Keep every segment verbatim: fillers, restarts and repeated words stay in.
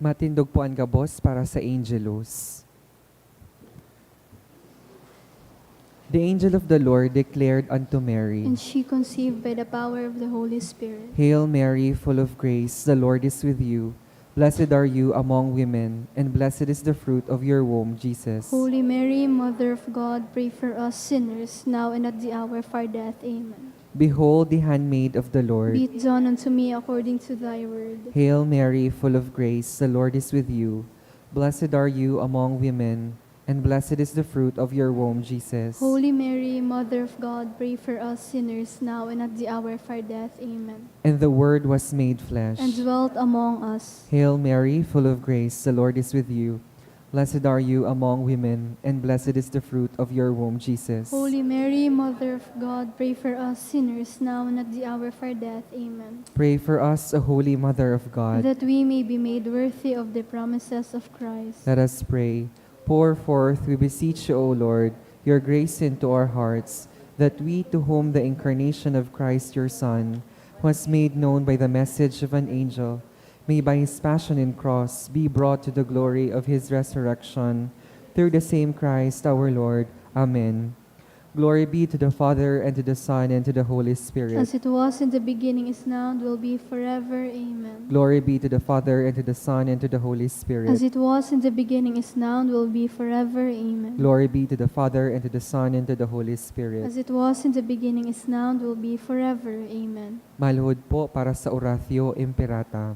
Matindog po an gabos para sa Angelus. The angel of the Lord declared unto Mary, And she conceived by the power of the Holy Spirit. Hail Mary, full of grace, the Lord is with you. Blessed are you among women, and blessed is the fruit of your womb, Jesus. Holy Mary, Mother of God, pray for us sinners, now and at the hour of our death. Amen. Behold the handmaid of the Lord. Be it done unto me according to thy word. Hail Mary, full of grace, the Lord is with you. Blessed are you among women, and blessed is the fruit of your womb, Jesus. Holy Mary, Mother of God, pray for us sinners, now and at the hour of our death. Amen. And the Word was made flesh. And dwelt among us. Hail Mary, full of grace, the Lord is with you. Blessed are you among women, and blessed is the fruit of your womb, Jesus. Holy Mary, Mother of God, pray for us sinners, now and at the hour of our death. Amen. Pray for us, O Holy Mother of God. That we may be made worthy of the promises of Christ. Let us pray. Pour forth, we beseech you, O Lord, your grace into our hearts, that we, to whom the incarnation of Christ, your Son, was made known by the message of an angel, may by his passion and cross be brought to the glory of his resurrection. Through the same Christ our Lord. Amen. Glory be to the Father, and to the Son, and to the Holy Spirit. As it was in the beginning, is now, and will be forever. Amen. Glory be to the Father, and to the Son, and to the Holy Spirit. As it was in the beginning, is now, and will be forever. Amen. Glory be to the Father, and to the Son, and to the Holy Spirit. As it was in the beginning, is now, and will be forever. Amen. Maluhod po para sa Oratio Imperata.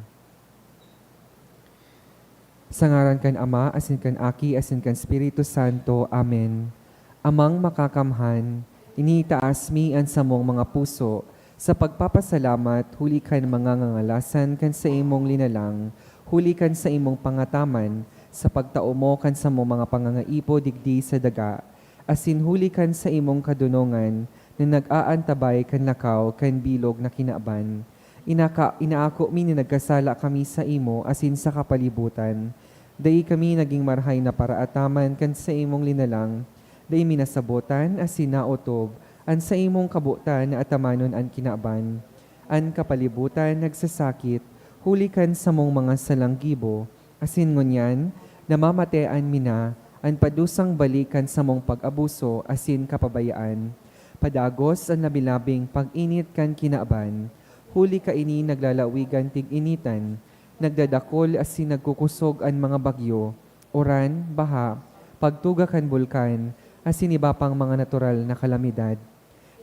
Sa ngaran kan Ama, asin kan Aki, asin kan Espiritu Santo. Amen. Amang Makakamhan, initaas mi an samong mga puso sa pagpapasalamat huli kan mga ngangalasan kan saimong linalang, huli kan saimong pangataman sa pagtao mo kan samong mga pangangaipo digdi sa daga, asin huli kan saimong kadonongan na nag-aantabay kan lakaw kan bilog na kinaban. Inaka-, inaako mi na nagkasala kami saimo asin sa kapalibutan. Dai kami nagin marahay na paraataman kan saimong linalang. Dai mi nasabotan asin naotob an saimong kabotan na atamanon an kinaban. An kapalibutan nagsasakit huli kan samong mga salang gibo, asin ngunyan namamatean mi na an padusang balik kan samong pag-abuso asin kapabayaan. Padagos an labi-labing pag-init kan kinaban. Huli kaini naglalawigan tig-initan, nagdadakol asin nagkukosog an mga bagyo, uran, baha, pagtuga kan bulkan, asin iba pang mga natural na kalamidad.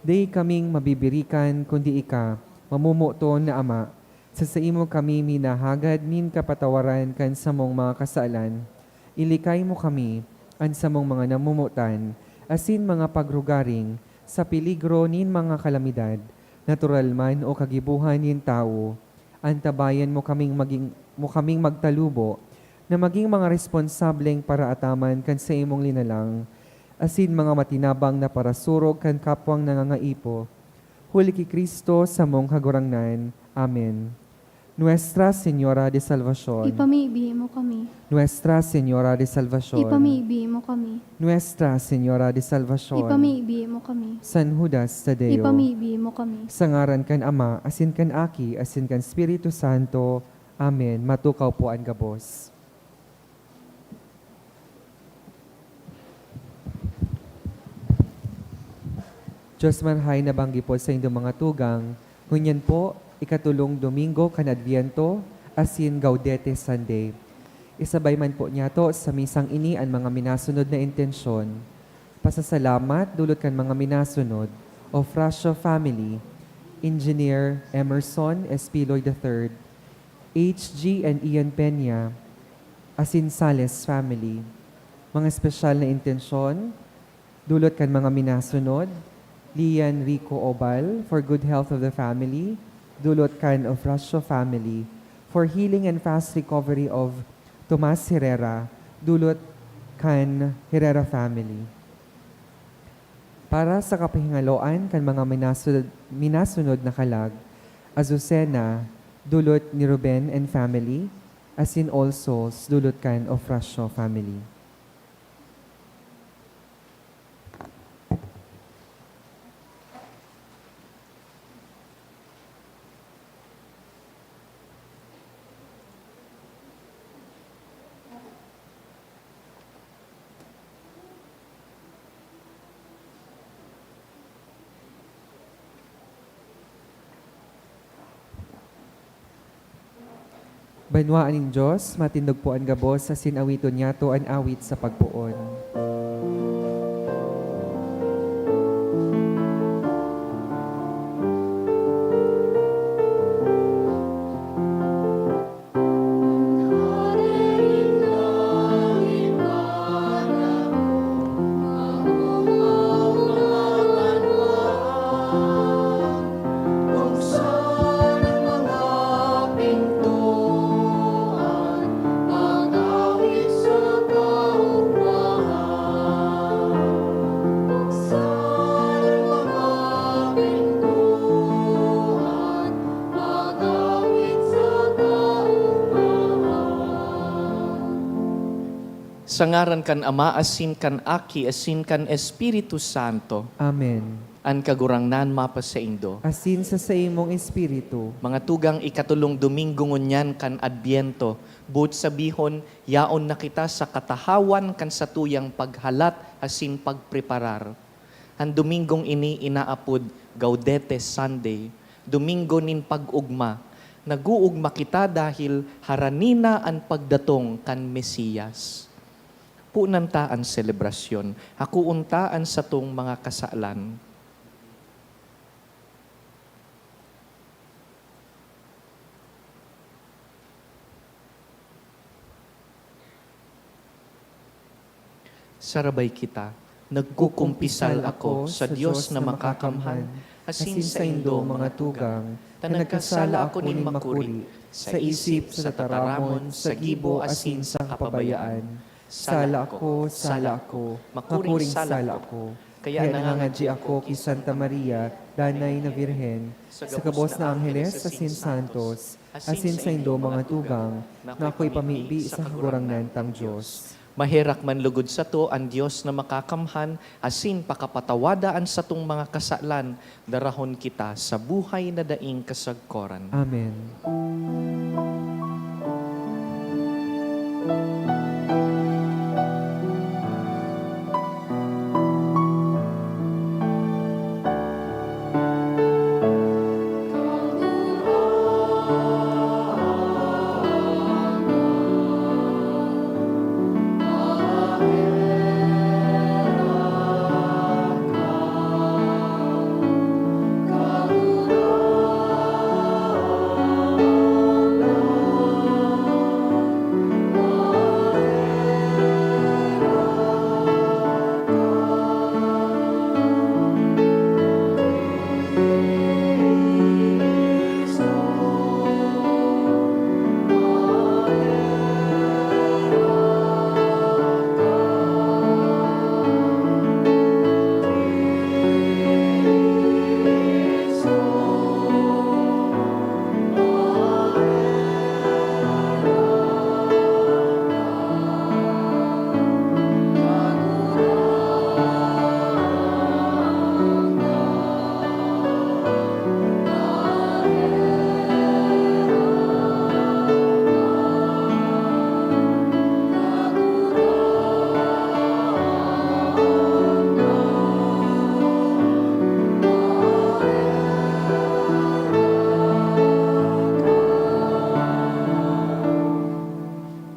Dai kaming mabibirikan kundi ika, mamomoton na Ama. Sa saimo kami minahagad nin kapatawaran kan samong mga kasalan. Ilikay mo kami, an samong mga namomotan, asin mga pagrugaring, sa peligro nin mga kalamidad, natural man o kagibohan nin tawo. Antabayan mo kaming maging, mo kaming magtalubo na maging mga responsableng paraataman kan saimong linalang, asin mga matinabang na parasurog kan kapwang nangangaipo. Huli ki Cristo, samong Kagurangnan. Amen. Nuestra Señora de Salvacion. Ipamibi mo kami. Nuestra Señora de Salvacion. Ipamibi mo kami. Nuestra Señora de Salvacion. Ipamibi mo kami. San Judas Tadeo. Ipamibi mo kami. Sa ngaran kan Ama, asin kan Aki, asin kan Espiritu Santo. Amen. Matukaw po an gabos. Diyos Marahay na banggi po sa indong mga tugang. Ngunyan po, ikatulong Domingo kan Adviento, asin Gaudete Sunday. Isabay man po niyato sa misang ini an mga minasunod na intensyon. Pasasalamat dulot kan mga minasunod, Ofracio family, Engineer Emerson Espiloy the third, H G and Ian Peña, asin Sales family. Mga espesyal na intensyon, dulot kan mga minasunod, Lian Rico Obal, for good health of the family, dulot kan Ofracio family, for healing and fast recovery of Tomas Herrera, dulot kan Herrera family. Para sa kapahingaloan kan mga minasunod, minasunod na kalag, Azucena, dulot ni Ruben and family, asin All Souls, dulot kan Ofracio family. Banwaan nin Dios, matindog po an gabos, asin awiton niyato an awit sa pagpoon. Sa ngaran kan Ama, asin kan Aki, asin kan Espiritu Santo. Amen. An Kagurangnan mapasaindo. Asin sa saimong espiritu. Mga tugang, ikatolong Domingo ngunyan kan Adbyento, boot sabihon, yaon na kita sa katahawan kan satuyang paghalat asin pagpreparar. An Domingong ini inaapod Gaudete Sunday, Domingo nin Pag-ogma. Nag-oogma kita dahil harani na an pagdatong kan Mesiyas. Punan ta an selebrasyon. Hakoon ta an satong mga kasalan. Sarabay kita. Nagkukumpisal ako sa Dios na makakamhan, asin saindo, mga tugang, ta nagkasala ako nin makuri, sa isip, sa tataramon, sa gibo, asin sa kapabayaan. Sala ako, sala ako, makuring sala ako. Kaya nangangadyi ako ki Santa Maria, Danay na Birhen, sa gabos na angheles asin santos, asin saindo, mga tugang, na ako ipamibi sa Kagurangnan tang Dios. Maherak man lugod sato an Dios na makakamhan, asin pakapatawada an satong mga kasalan, darahon kita sa buhay na daing kasagkoran. Amen.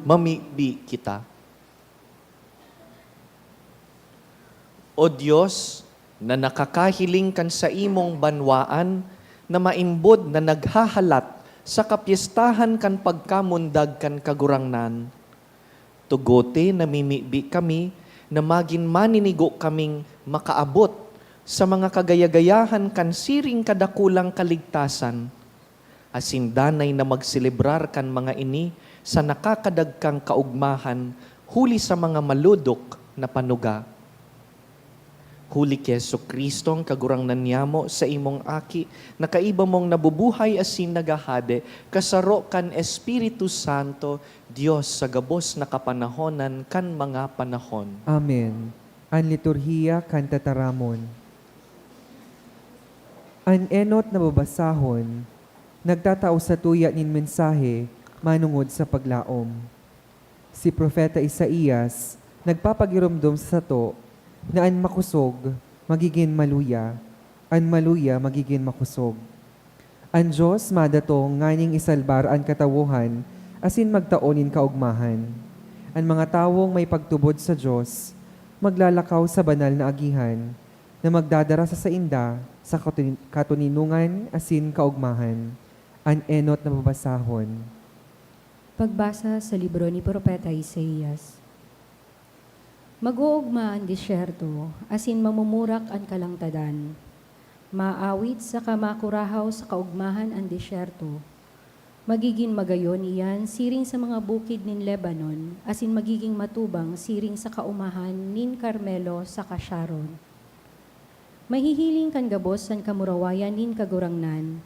Mamibi kita. O Dios, na nakakahiling kan saimong banwaan na maimbod na naghahalat sa kapyestahan kan pagkamundag kan Kagurangnan, tugote namimibi kami na magin maninigo kaming makaabot sa mga kagaya-gayahan kan siring kadakulang kaligtasan, asin danay na magselebrar kan mga ini sa nakakadagkang kaogmahan huli sa mga malodok na panuga. Huli ki Jesu-Cristo, an Kagurangnan niyamo, saimong Aki, na kaiba mong nabubuhay asin naghahade, kasaro kan Espiritu Santo, Dios sa gabos na kapanahonan kan mga panahon. Amen. An Liturhiya kan Tataramon. An enot na babasahon nagtatao satuya nin mensahe manongod sa paglaom. Si Propeta Isaias nagpapagiromdom sa sato na an makosog magigin maluya, an maluya magigin makosog. An Dios madatong nganing isalbar an katawohan asin magtao nin kaogmahan. An mga tawong may pagtubod sa Dios maglalakaw sa banal na agihan na magdadara sa sainda sa katuni-, katoninongan asin kaogmahan. An enot na babasahon. Pagbasa sa libro ni Propeta Isaias. Mag-oogma an desyerto, asin mamumurak an kalangtadan. Maawit saka makurahaw sa kaogmahan an desyerto. Magigin magayon iyan siring sa mga bukid nin Lebanon, asin magigin matubang siring sa kaomahan nin Carmelo saka Sharon. Mahihiling kan gabos an kamurawayan nin Kagurangnan.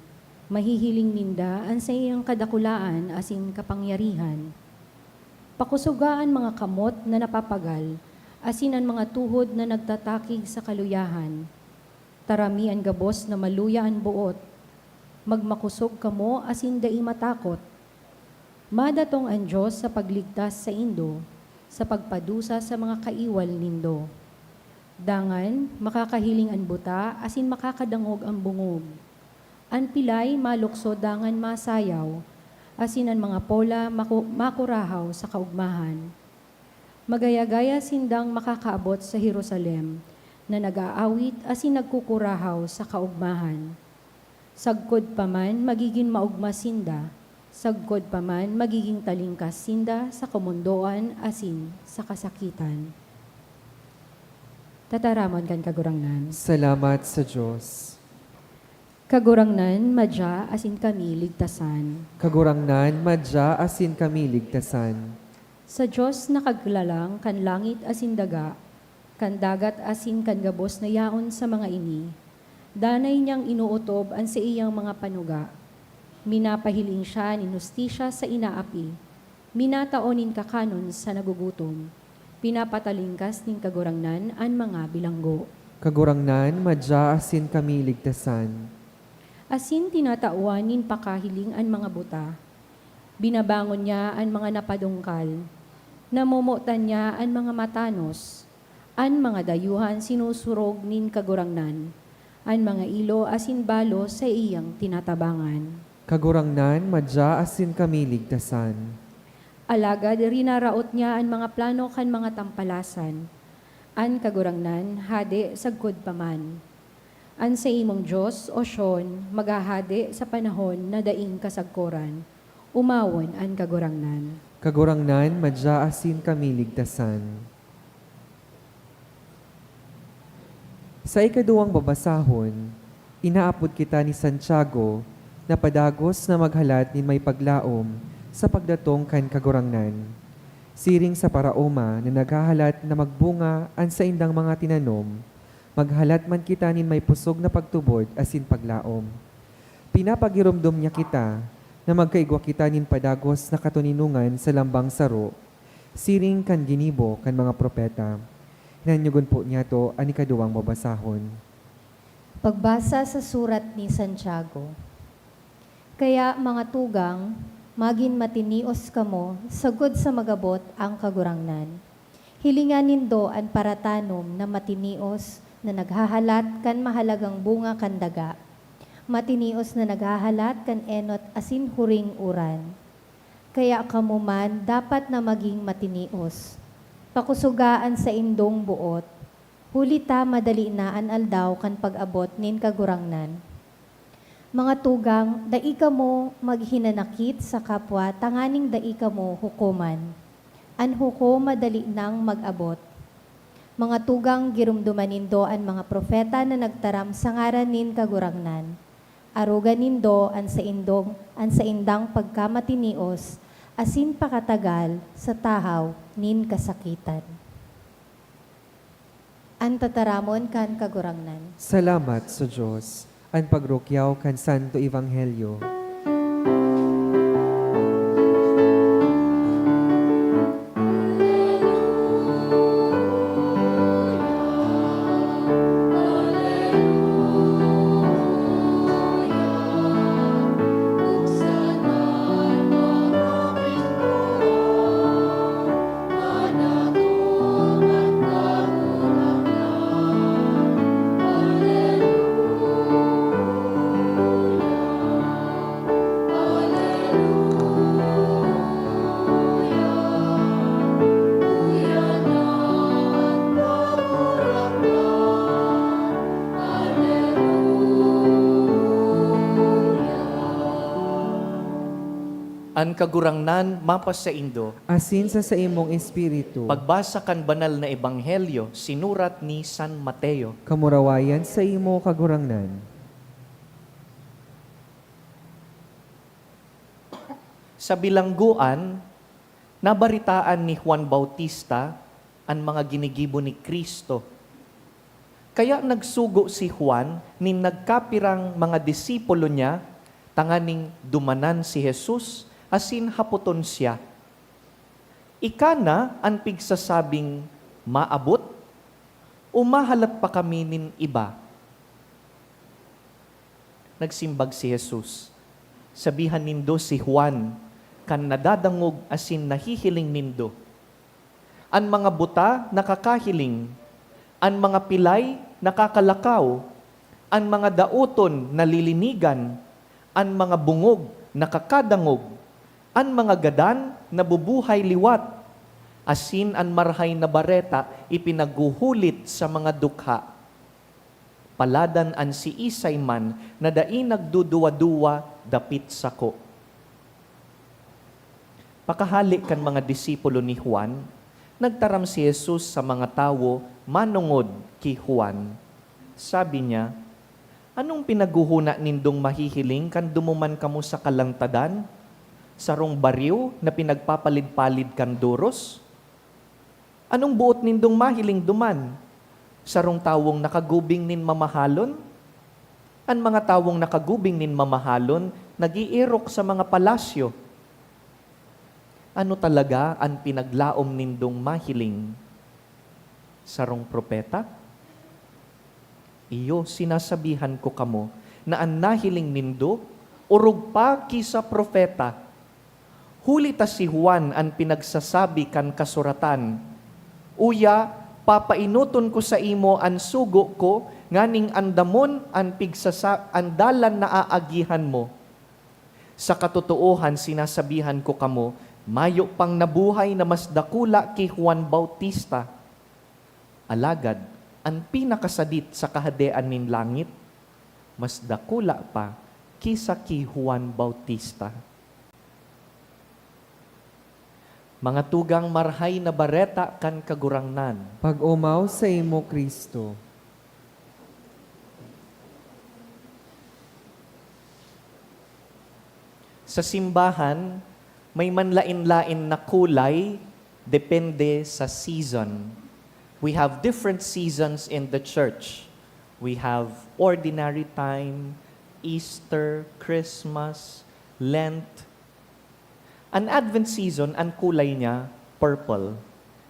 Mahihiling ninda an saiyang kadakulaan asin kapangyarihan. Pakusoga an mga kamot na napapagal, asin an mga tuhod na nagtatakig sa kaluyahan. Tarami an gabos na maluya an boot. Magmakosog kamo asin dai matakot. Madatong an Dios sa pagligtas saindo, sa pagpadusa sa mga kaiwal nindo. Dangan, makakahiling an buta asin makakadangog an bungog. An pilay malukso dangan masayaw, asin an mga pola maku-, makurahaw sa kaogmahan. Magaya-gaya sindang makakaabot sa Jerusalem, na nag-aawit asin nagkukurahaw sa kaogmahan. Sagkod pa man magigin maogma sinda, sagkod pa man magigin talingkas sinda sa kamondoan asin sa kasakitan. Tataramon kan Kagurangnan. Salamat sa Dios. Kagurangnan, madya asin kami ligtasan. Kagurangnan, madya asin kami ligtasan. Sa Dios na kaglalang kan langit asin daga, kan dagat asin kan gabos na yaon sa mga ini, danay niyang inootob an saiyang mga panuga. Minapahiling siya nin hustisya sa inaapi, minatao nin kakanon sa nagugutom. Pinapatalingkas nin Kagurangnan an mga bilanggo. Kagurangnan, madya asin kami ligtasan. Asin tinatawan nin pakahiling an mga buta. Binabangon niya an mga napadungkal. Namomotan niya an mga matanos. An mga dayuhan sinusurog nin Kagurangnan. An mga ilo asin balo saiyang tinatabangan. Kagurangnan, madya asin kami ligtasan. Alagad rinaraot niya an mga plano kan mga tampalasan. An Kagurangnan, hade sagkod pa man. An saimong Dios, o Sion, maghahade sa panahon na daing kasagkoran. Umawon an Kagurangnan. Kagurangnan, madya asin kami ligtasan. Sa ikaduwang babasahon, inaapod kita ni Santiago na padagos na maghalat nin may paglaom sa pagdatong kan Kagurangnan. Siring sa paraoma na naghahalat na magbunga an saindang mga tinanom, maghalat man kita nin may pusog na pagtubod asin paglaom. Pinapagiromdom niya kita na magkaigwa kita nin padagos na katoninongan sa lambang saro, siring kan ginibo kan mga propeta. Hinanyogon po niyato an ikaduwang babasahon. Pagbasa sa surat ni Santiago. Kaya, mga tugang, magin matinios kamo sagkod sa mag-abot an Kagurangnan. Hilinga nindo an paratanom na matinios na naghahalat kan mahalagang bunga kan daga. Matinios na naghahalat kan enot asin huring uran. Kaya kamo man dapat na magin matinios. Pakusoga an saindong boot, huli ta madali na an aldaw kan pag-abot nin Kagurangnan. Mga tugang, dai kamo maghinanakit sa kapwa tanganing dai kamo hukoman. An hukom madali nang mag-abot. Mga tugang, giromdoman nindo an mga propeta na nagtaram sa ngaran nin Kagurangnan. Arogan nindo an saindong, an saindang pagkamatinios asin pakatagal sa tahaw nin kasakitan. An tataramon kan Kagurangnan. Salamat sa Dios. An pagrukyaw kan Santo Ebanghelyo. An Kagurangnan mapasaindo. Asin sa saimong espiritu. Pagbasa kan Banal na Ebanghelyo sinurat ni San Mateo. Kamurawayan saimo, Kagurangnan. Sa bilanggoan, nabaritaan ni Juan Bautista an mga ginigibo ni Cristo. Kaya nagsugo si Juan nin nagkapirang mga disipulo niya tanganing dumanan si Jesus asin hapoton siya, "Ika na an pigsasabing maabot, o mahalat pa kami nin iba?" Nagsimbag si Jesus, "Sabihan nindo si Juan kan nadadangog asin nahihiling nindo. An mga buta nakakahiling, an mga pilay nakakalakaw, an mga daoton nalilinigan, an mga bongog nakakadangog, an mga gadan nabubuhay liwat, asin an Marahay na Bareta ipinaghuhulit sa mga dukha. Paladan an siisay man na dai nagduduwa-duwa dapit sako." Pakahale kan mga disipulo ni Juan, nagtaram si Jesus sa mga tawo manongod ki Juan. Sabi niya, "Anong pinaghohona nindong mahihiling kan dumuman kamo sa kalantadan? Sarong bariw na pinagpapalid-palid kan doros? Anong boot nindong mahiling duman? Sarong tawong nakagubing nin mamahalon? An mga tawong nakagubing nin mamahalon nag-eerok sa mga palasyo. Ano talaga an pinaglaom nindong mahiling? Sarong propeta? Iyo, sinasabihan ko kamo na an nahiling nindo orog pa ki sa propeta. Huli ta si Juan an pinagsasabi kan kasuratan, 'Uya, papaenoton ko saimo an sugo ko nganing andamon an pigsasa-, an dalan na aagihan mo.' Sa katotoohan, sinasabihan ko kamo, mayo pang nabuhay na mas dakula ki Juan Bautista. Alagad an pinakasadit sa Kahadean nin langit mas dakula pa ki sa ki Juan Bautista." Mga tugang, Marahay na Bareta kan Kagurangnan. Pag-omaw saimo, Cristo. Sa simbahan, may manlaen-laen na kulay depende sa season. We have different seasons in the church. We have ordinary time, Easter, Christmas, Lent. An Advent season, an kulay niya, purple.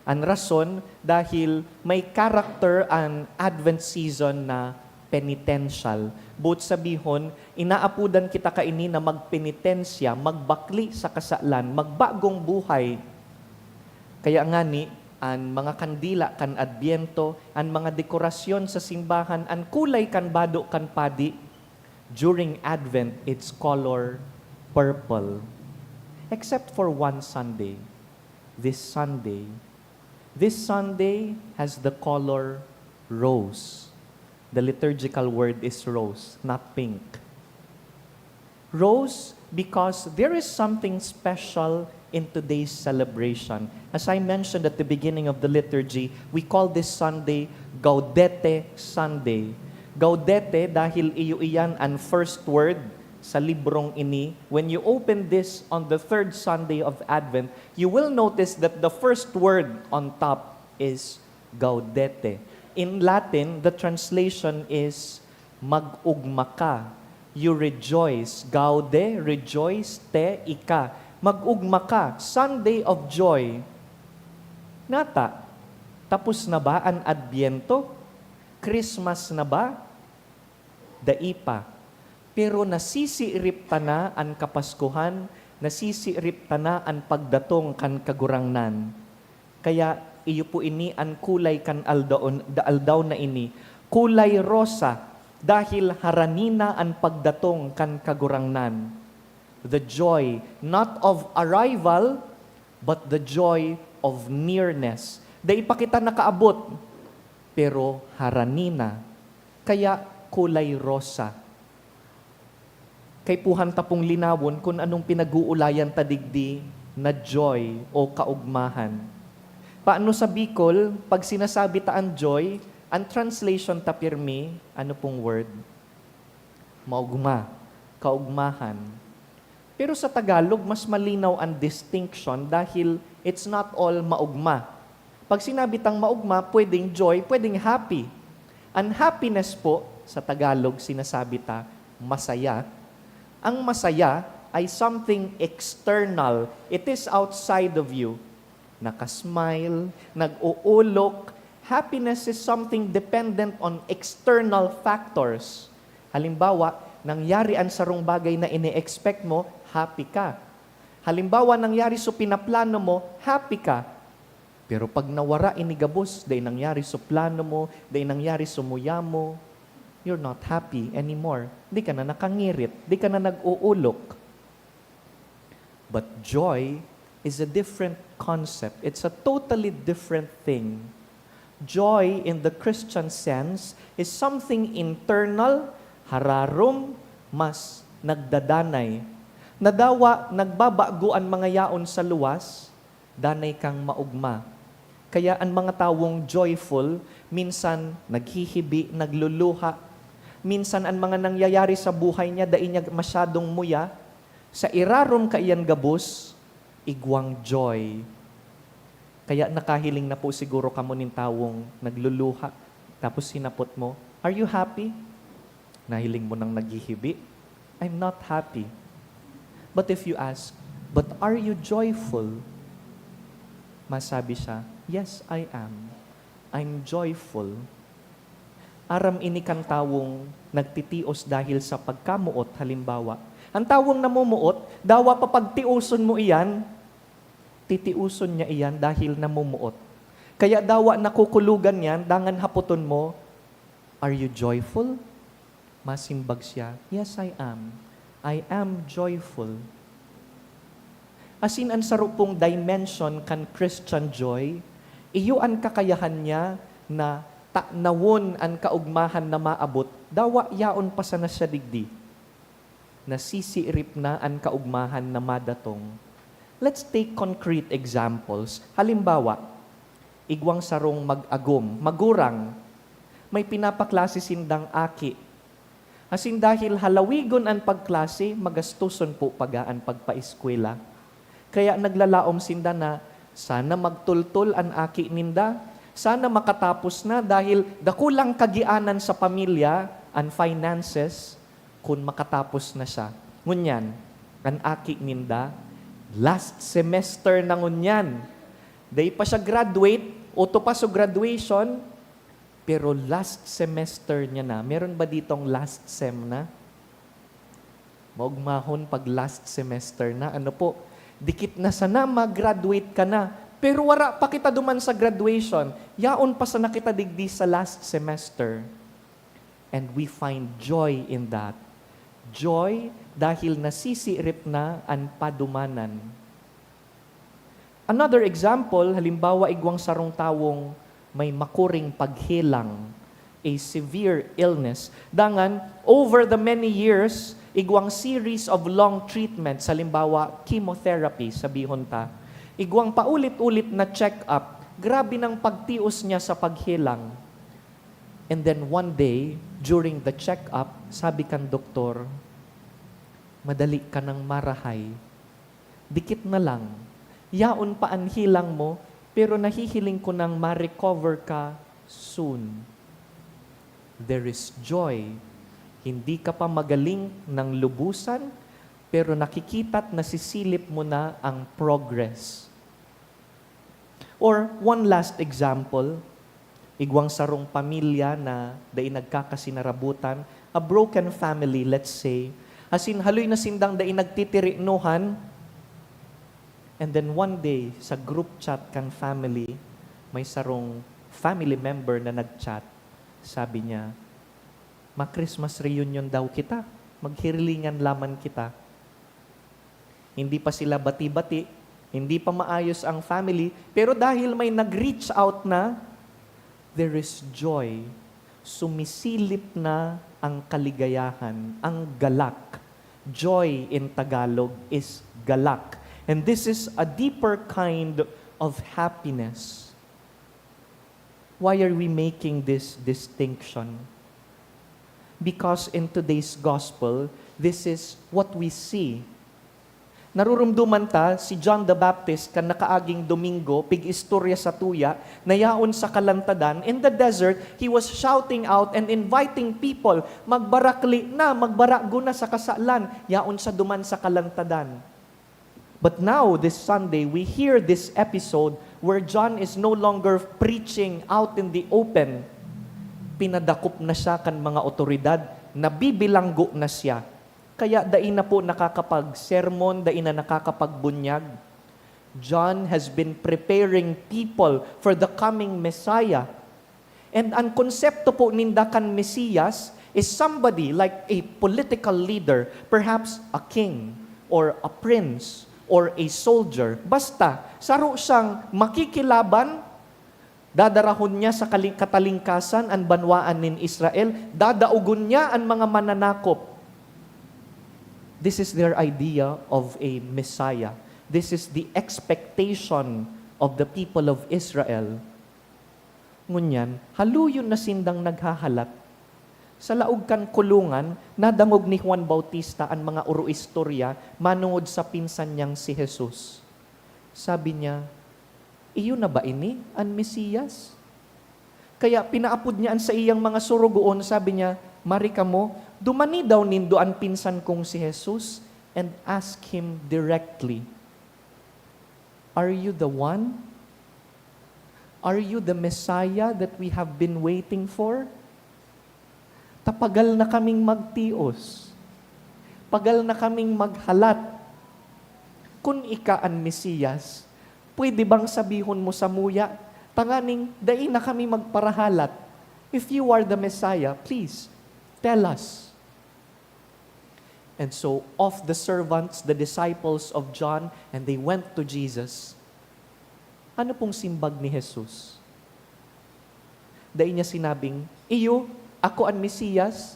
An rason, dahil may character an Advent season na penitential. Boot sabihon, inaapodan kita kaini na magpenitensya, magbakle sa kasalan, magbagong buhay. Kaya ngani, an mga kandila kan Adbyento, an mga dekorasyon sa simbahan, an kulay kan bado kan padi, during Advent, it's color purple. Except for one Sunday. This Sunday, this Sunday has the color rose. The liturgical word is rose, not pink. Rose, because there is something special in today's celebration. As I mentioned at the beginning of the liturgy, we call this Sunday Gaudete Sunday. Gaudete dahil iyo iyan an first word sa librong ini. When you open this on the third Sunday of Advent, you will notice that the first word on top is Gaudete. In Latin, the translation is mag-ugma ka. You rejoice. Gaude, rejoice, te, ika. Mag-ugma ka. Sunday of joy. Nata, tapos na ba an Adbyento? Christmas na ba? Dai pa. Pero nasisirip ta na an Kapaskuhan, nasisirip ta na an pagdatong kan Kagurangnan. Kaya iyo po ini an kulay kan aldaw, aldaw na ini, kulay rosa, dahil harani na an pagdatong kan Kagurangnan. The joy, not of arrival, but the joy of nearness. Dai pa kita nakaabot, pero harani na. Kaya kulay rosa. Kaipuhan ta pong linawon kun anong pinag-uulayan ta digdi na joy o kaugmahan. Paano sa Bicol, pag sinasabi ta an joy, ang translation ta pirmi, ano pong word? Maugma, kaugmahan. Pero sa Tagalog, mas malinaw ang distinction dahil it's not all maugma. Pag sinabi tang maugma, pwedeng joy, pwedeng happy. An happiness po, sa Tagalog, sinasabi ta, masaya. Ang masaya ay something external. It is outside of you. Nakasmile, nag-uulok. Happiness is something dependent on external factors. Halimbawa, nangyari an sarong bagay na ini-expect mo, happy ka. Halimbawa, nangyari so pinaplano mo, happy ka. Pero pag nawara ini gabos, dai nangyari so plano mo, dai nangyari so muya mo, you're not happy anymore. Di ka na nakangirit, di ka na nag-uulok. But joy is a different concept. It's a totally different thing. Joy in the Christian sense is something internal, hararom, mas nagdadanay. Nadawa, nagbabago an mga yaon sa luwas, danay kang maugma. Kaya an mga tawong joyful, minsan naghihibi, nagluluha. Minsan an mga nangyayari sa buhay niya, dai niya masyadong muya. Sa irarom kaiyan gabos, igwang joy. Kaya nakahiling na po siguro kamo nin tawong nagluluha, tapos hinapot mo, "Are you happy?" Nahiling mo nang naghihibi, "I'm not happy." But if you ask, "But are you joyful?" Masabi siya, "Yes, I am. I'm joyful." Aram ini kan tawong nagtitios dahil sa pagkamoot, halimbawa. Ang tawong namomoot, dawa papagtioson mo iyan, titioson niya iyan dahil namomoot. Kaya dawa nakukulugan niyan, dangan hapoton mo, "Are you joyful?" Masimbag siya, "Yes, I am. I am joyful." Asin an saro pong dimension kan Christian joy, iyo an kakayahan niya na tanawon an kaugmahan na maabot, dawa yaon pa sana siya digdi. Nasisirip na an kaugmahan na madatong. Let's take concrete examples. Halimbawa, igwang sarong mag-agom, magurang, may pinapaklase sindang aki. Asin dahil halawigon an pagklase, magastoson po paga an pagpaeskwela. Kaya naglalaom sinda na sana magtultol an aki ninda, sana makatapos na dahil dakulang kagianan sa pamilya an finances kun makatapos na siya. Ngunyan, an aki ninda, last semester na ngunyan. Dai pa siya graduate, oto pa so graduation, pero last semester niya na. Meron ba ditong last sem na? Maugmahon pag last semester na. Ano po? Dikit na sana mag-graduate ka na. Pero wara pa kita duman sa graduation. Yaon pa sana kita digdi sa last semester. And we find joy in that. Joy dahil nasisirip na an padumanan. Another example, halimbawa, igwang sarong tawong may makuring paghelang, a severe illness. Dangan, over the many years, igwang series of long treatments, halimbawa, chemotherapy, sabihon ta. Igwang paulit-ulit na check-up, grabe nang pagtios niya sa paghelang. And then one day, during the check-up, sabi kan doktor, "Madali ka nang marahay. Dikit na lang. Yaon pa an helang mo, pero nahihiling ko nang ma-recover ka soon." There is joy. Hindi ka pa magaling ng lubusan, pero nakikita't nasisilip mo na ang progress. Or one last example, igwang sarong pamilya na dai nagkakasinarabutan, a broken family, let's say, asin haloy na sindang dai nagtitirinohan, and then one day, sa group chat kan family, may sarong family member na nag-chat. Sabi niya, "Ma-Christmas reunion daw kita. Maghirilingan laman kita." Hindi pa sila bati-bati, hindi pa maayos ang family, pero dahil may nag-reach out na, there is joy. Sumisilip na ang kaligayahan, ang galak. Joy in Tagalog is galak. And this is a deeper kind of happiness. Why are we making this distinction? Because in today's gospel, this is what we see. Narurumduman ta, si John the Baptist, kan nakaaging Domingo, pig-istorya sa tuya, na yaon sa kalantadan, in the desert, he was shouting out and inviting people, "Magbarakli na, magbarago na sa kasalan, yaon sa duman sa kalantadan." But now, this Sunday, we hear this episode where John is no longer preaching out in the open. Pinadakop na siya kan mga otoridad, nabibilanggo na siya. Kaya dai na po nakakapag-sermon, dai na nakakapagbunyag. John has been preparing people for the coming Messiah. And ang konsepto po ninda kan Mesiyas is somebody like a political leader, perhaps a king, or a prince, or a soldier. Basta, saro siyang makikilaban, dadarahon niya sa kali-, katalingkasan an banwaan nin Israel, dadaogon niya an mga mananakop. This is their idea of a Messiah. This is the expectation of the people of Israel. Ngunyan, haluyon na sindang naghahalat. Sa laog kan kulungan, nadangog ni Juan Bautista an mga oroistorya manongod sa pinsan niyang si Jesus. Sabi niya, "Iyo na ba ini an Mesiyas?" Kaya pinaapod niya an saiyang mga sorogoon, sabi niya, "Mari kamo, dumani daw nindo an pinsan kong si Jesus and ask him directly, 'Are you the one? Are you the Messiah that we have been waiting for?'" Ta pagal na kaming magtios. Pagal na kaming maghalat. Kun ika an Mesiyas, pwede bang sabihon mo samuya, tanganing dai na kami magparahalat? If you are the Messiah, please, tell us. And so, off the servants, the disciples of John, and they went to Jesus. Ano pong simbag ni Jesus? Dai niya sinabing, "Iyo, ako an Mesiyas."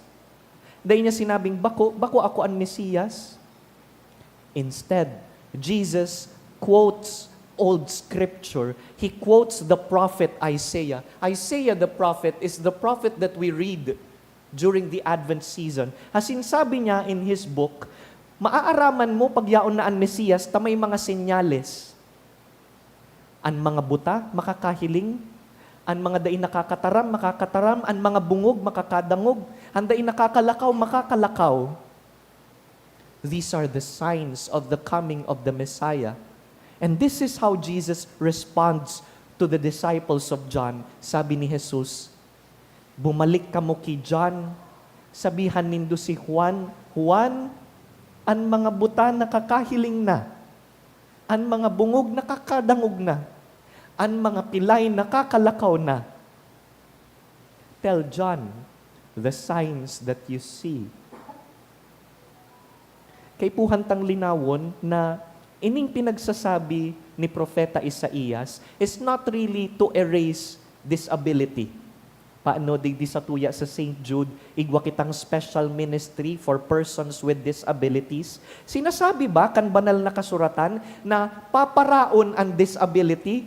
Dai niya sinabing, "Bako, bako ako an Mesiyas." Instead, Jesus quotes old scripture. He quotes the prophet Isaiah. Isaiah the prophet is the prophet that we read during the Advent season. Asin sabi niya in his book, "Maaaraman mo pag yaon na an Mesiyas ta may mga senyales. An mga buta makakahiling, an mga dai nakakataram makakataram, an mga bungog makakadangog, an dai nakakalakaw makakalakaw." These are the signs of the coming of the Messiah. And this is how Jesus responds to the disciples of John. Sabi ni Jesus, "Bumalik kamo ki John, sabihan nindo si Juan, 'Juan, an mga buta nakakahiling na, an mga bungog nakakadangog na, an mga pilay nakakalakaw na.'" Tell John the signs that you see. Kaipuhan tang linawon na ining pinagsasabi ni Propeta Isaias is not really to erase disability. Paano digdi sa tuya sa Saint Jude, igwa kitang special ministry for persons with disabilities? Sinasabi ba kan Banal na Kasuratan na paparaon an disability?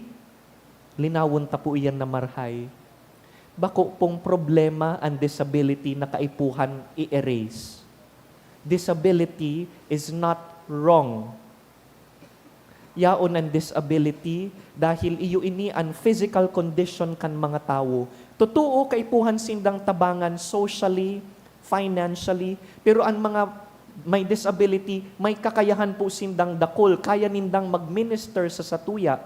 Linawon ta po iyan na marhay. Bako pong problema an disability na kaipuhan i-erase. Disability is not wrong. Yaon an disability dahil iyo ini an physical condition kan mga tawo. Totoo, kaipuhan sindang tabangan socially, financially, pero an mga may disability, may kakayahan po sindang dakul, kaya nindang mag-minister sa satuya.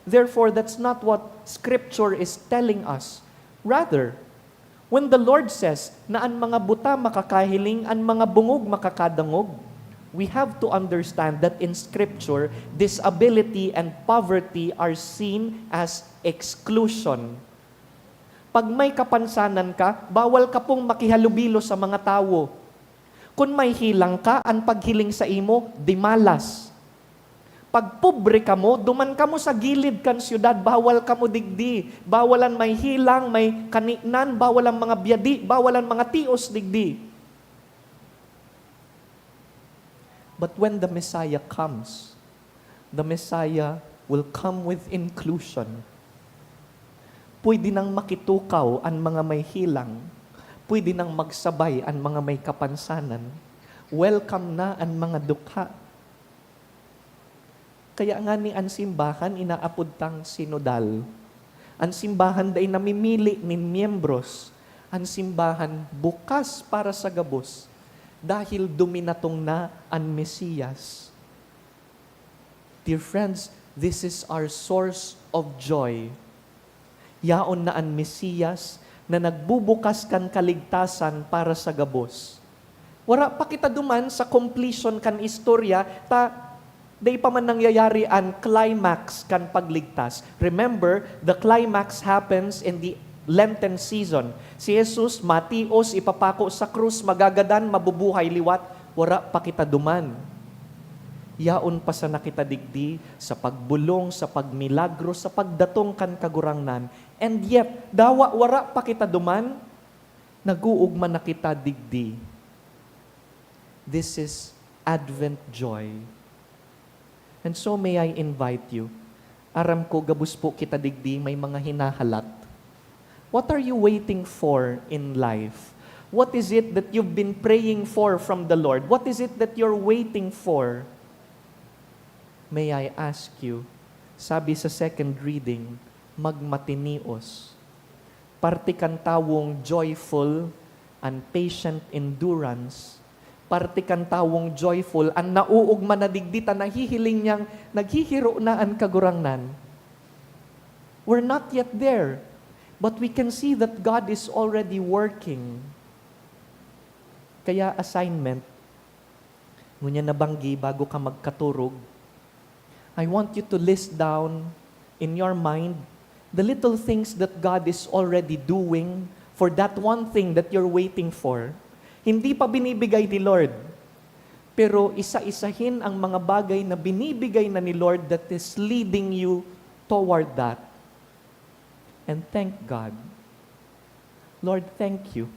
Therefore, that's not what Scripture is telling us. Rather, when the Lord says na an mga buta makakahiling, an mga bungog makakadangog, we have to understand that in Scripture, disability and poverty are seen as exclusion. Pag may kapansanan ka, bawal ka pong makihalubilo sa mga tawo. Kun may hilang ka, an paghiling saimo, dimalas. Pag pobre kamo, duman kamo sa gilid kan syudad, bawal kamo digdi. Bawal an may hilang, may kaninan, bawal an mga byadi, bawal an mga tios digdi. But when the Messiah comes, the Messiah will come with inclusion. Pwede nang makitukaw an mga may helang, pwede nang magsabay an mga may kapansanan, welcome na an mga dukha. Kaya ngani an simbahan inaapod tang sinodal. An simbahan dai namimili nin miyembros. An simbahan bukas para sa gabos, dahil duminatong na an Mesiyas. Dear friends, this is our source of joy. Yaon na an Mesiyas na nagbubukas kan kaligtasan para sa gabos. Wara pa kita duman sa completion kan istorya, ta dai pa man nangyayari an climax kan pagligtas. Remember, the climax happens in the Lenten season. Si Jesus matios, ipapako sa krus, magagadan, mabubuhay liwat, wara pa kita duman. Yaon pa sana kita digdi sa pagbolong, sa pagmilagro, sa pagdatong kan Kagurangnan. And yet, dawa wara pa kita duman, nag-uugma na kita digdi. This is Advent joy. And so may I invite you, aram ko gabos po kita digdi may mga hinahalat. What are you waiting for in life? What is it that you've been praying for from the Lord? What is it that you're waiting for? May I ask you, sabi sa second reading, magmatinios. Parte kan tawong joyful an patient endurance. Parte kan tawong joyful an nauugma na digdi ta nahihiling niyang naghihiro na an Kagurangnan. We're not yet there, but we can see that God is already working. Kaya assignment, ngunyan na banggi bago ka magkaturog, I want you to list down in your mind the little things that God is already doing for that one thing that you're waiting for. Hindi pa binibigay ni Lord, pero isa-isahin ang mga bagay na binibigay na ni Lord that is leading you toward that. And thank God. Lord, thank you.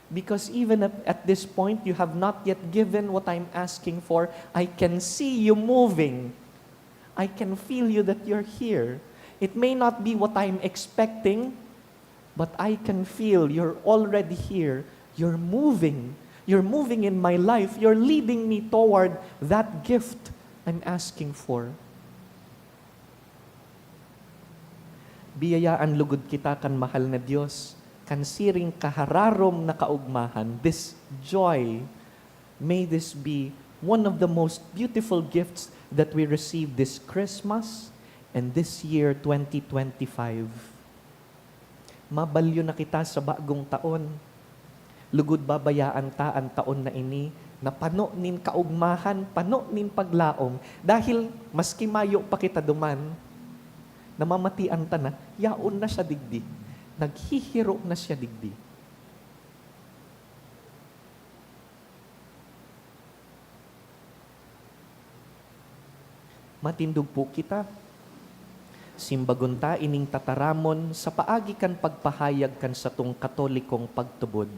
Because even at, at this point, you have not yet given what I'm asking for. I can see you moving. I can feel you that you're here. It may not be what I'm expecting, but I can feel you're already here. You're moving. You're moving in my life. You're leading me toward that gift I'm asking for. Biyayaan lugod kita kan mahal na Dios, kan siring kahararom na kaugmahan, this joy. May this be one of the most beautiful gifts that we receive this Christmas and this year, twenty twenty-five. Mabalyo na kita sa bagong taon. Lugod babayaan ta an taon na ini na pano nin kaugmahan, pano nin paglaom, dahil maski mayo pa kita duman, namamatian ta na, yaon na siya digdi. Naghihiro na siya digdi. Matindog po kita. Simbagon ta ining tataramon sa paagi kan pagpahayag kan satong Katolikong pagtubod.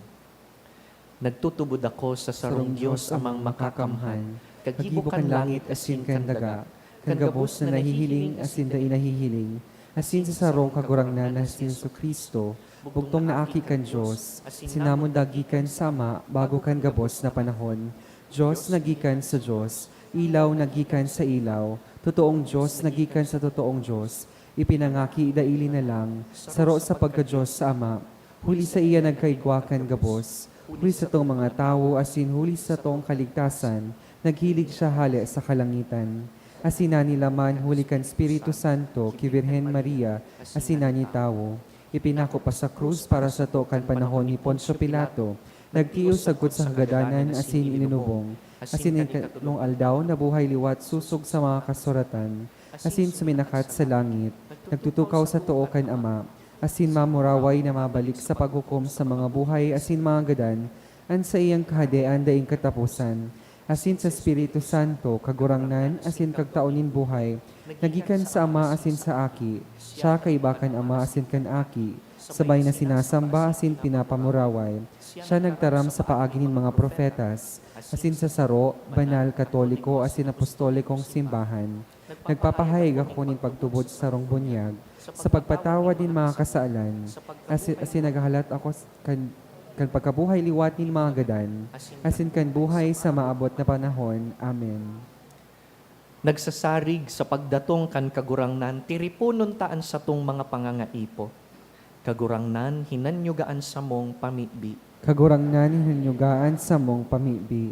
Nagtutubod ako sa sarong Dios Amang Makakamhan, kagibo kan langit asin kan daga, kan gabos na nahihiling asin dai nahihiling, asin sa sarong Kagurangnan na si Jesu-Cristo, bugtong na Aki kan Dios, sinamon daa gikan sa Ama bago kan gabos na panahon. Dios na gikan sa Dios, ilaw na gikan sa ilaw, totoong Dios na gikan sa totoong Dios, ipinangaki daili na lang, saro sa pagka-Dios sa Ama. Huli saiya nagkaigwa kan gabos, huli satong mga tawo asin huli satong kaligtasan, naghilig siya hale sa kalangitan. Asin nanilaman huli kan Espiritu Santo ki Birhen Maria asin nagin tawo. Ipinako pa sa krus para sato kan panahon ni Poncio Pilato, nagtios sagkod sa kagadanan asin ilinubong, asin kan ikatlong aldaw nabuhay liwat sosog sa mga kasuratan, asin suminakat sa langit, nagtutukaw sa too kan Ama, asin mamuraway na mabalik sa paghukom sa mga buhay asin mga gadan, an saiyang Kahadean daing kataposan. asin sa Espiritu Santo, Kagurangnan asin Kagtao nin buhay, nagikan sa Ama asin sa Aki, siya kaiba kan Ama asin kan Aki, sabay na sinasamba asin pinapamuraway. Siya nagtaram sa paagi nin mga propetas, asin sa saro, banal, katoliko, asin apostolikong simbahan. Nagpapahayag ako nin pagtubod sa sarong bunyag, sa pagpatawad nin mga kasalan, asi-, asin naghahalat ako s-, kan, kan pagkabuhay liwat nin mga gadan, asin kan buhay sa maabot na panahon. Amen. Nagsasarig sa pagdatong kan Kagurangnan, tiriponon ta an satong mga pangangaipo. Kagurangnan, hinanyuga an samong pamibi. Kagurangnan, hinanyuga an samong pamibi.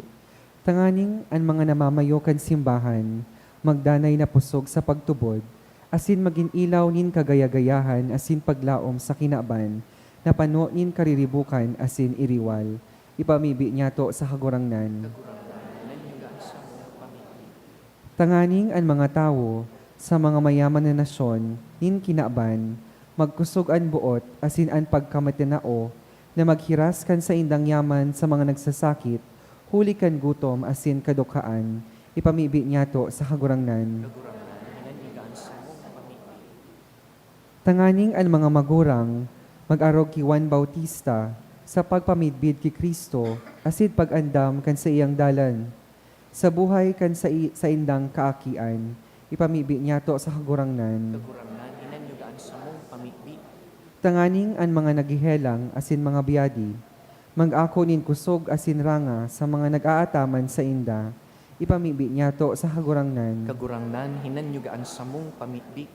Tanganing an mga namamayo kan simbahan magdanay na pusog sa pagtubod, asin magin ilaw nin kagaya-gayahan asin paglaom sa kinaban na pano nin kariribokan asin iriwal. Ipamibi niyato sa Kagurangnan. Kagurangnan, hinanyuga an samong pamibi. Tanganing an mga tawo sa mga mayaman na nasyon nin kinaban, magkusog an boot asin an pagkamatinao na maghiras kan saindang yaman sa mga nagsasakit huli kan gutom asin kadukhaan, ipamibi niyato sa Kagurangnan. Kagurangnan, hinanyuga an samong pamibi. Tanganing an mga magurang mag-arog ki Juan Bautista sa pagpamidbid ki Cristo asin pag-andam kan saiyang dalan, sa buhay kan sai-, saindang kaakian, ipamibi niyato sa Kagurangnan. Kagurangnan, hinanyuga an samong pamibi. Tanganing an mga naghehelang asin mga biyadi mag-ako nin kusog asin ranga sa mga nag-aataman sainda, ipamibi niyato sa Kagurangnan. Kagurangnan, hinanyuga an samong pamibi.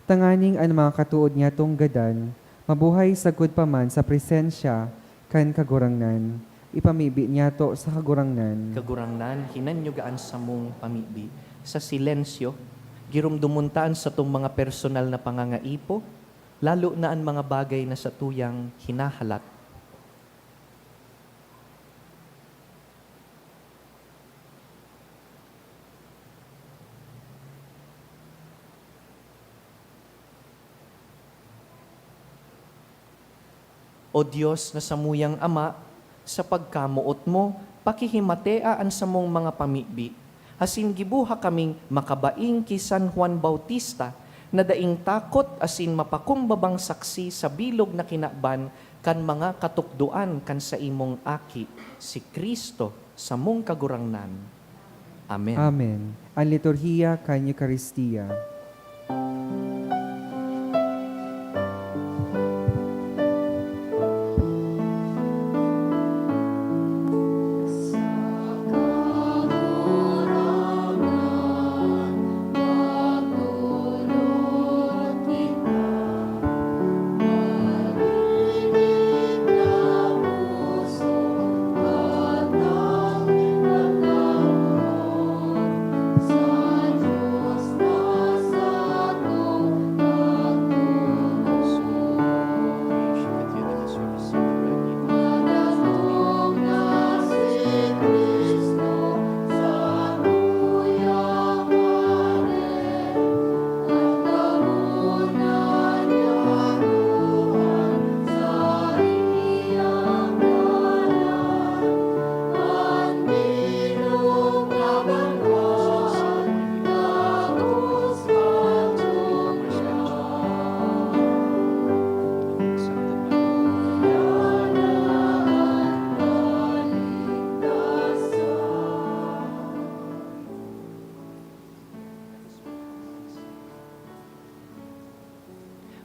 Tanganing an mga katood niyatong gadan mabuhay sagkod pa man sa presensya kan Kagurangnan, ipamibi niyato sa Kagurangnan. Kagurangnan, hinanyuga an samong pamibi. Sa silensyo, giromdomon ta an satong mga personal na pangangaipo, lalo na an mga bagay na satuyang hinahalat. O Dios na samuyang Ama, sa pagkamoot mo, pakihimatea an samong mga pamibi, asin giboha kaming makabaing ki San Juan Bautista, na daing takot asin mapakumbabang saksi sa bilog na kinaban kan mga katukdoan kan saimong Aki, si Cristo, samong Kagurangnan. Amen. Amen. An liturhiya kan Eukaristia.